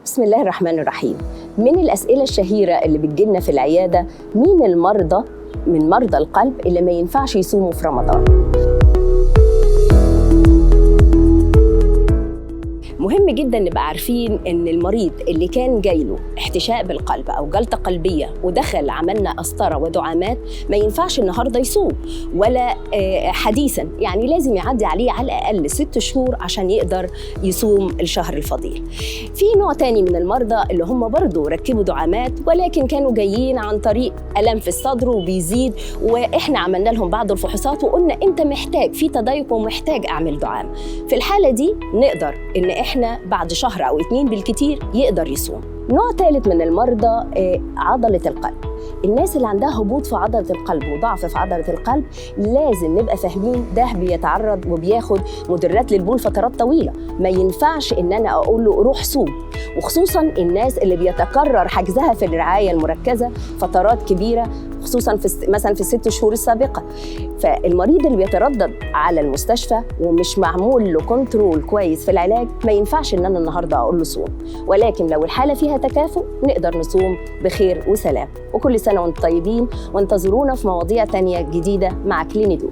بسم الله الرحمن الرحيم. من الأسئلة الشهيرة اللي بتجيلنا في العيادة، مين المرضى من مرضى القلب اللي ما ينفعش يصوموا في رمضان؟ مهم جدا نبقى عارفين ان المريض اللي كان جايله احتشاء بالقلب او جلطة قلبية ودخل عملنا قسطره ودعامات ما ينفعش النهارده يصوم ولا حديثا، يعني لازم يعدي عليه على الاقل 6 شهور عشان يقدر يصوم الشهر الفضيل. في نوع تاني من المرضى اللي هم برضو ركبوا دعامات ولكن كانوا جايين عن طريق الم في الصدر وبيزيد، واحنا عملنا لهم بعض الفحوصات وقلنا انت محتاج في تضايق ومحتاج اعمل دعامة. في الحالة دي نقدر ان احنا بعد شهر او 2 بالكتير يقدر يصوم. نوع ثالث من المرضى عضلة القلب. الناس اللي عندها هبوط في عضلة القلب وضعف في عضلة القلب لازم نبقى فاهمين ده بيتعرض وبياخد مدرات للبول فترات طويلة، ما ينفعش ان انا اقول له روح صوم، وخصوصا الناس اللي بيتكرر حجزها في الرعاية المركزة فترات كبيرة، خصوصا في مثلا في ال6 شهور السابقة. فالمريض اللي بيتردد على المستشفى ومش معمول له control كويس في العلاج ما ينفعش ان انا النهارده اقول له صوم، ولكن لو الحالة فيها تكافؤ نقدر نصوم بخير وسلام. وكل سنة وانتم طيبين، وانتظرونا في مواضيع تانية جديدة مع كلينيدو.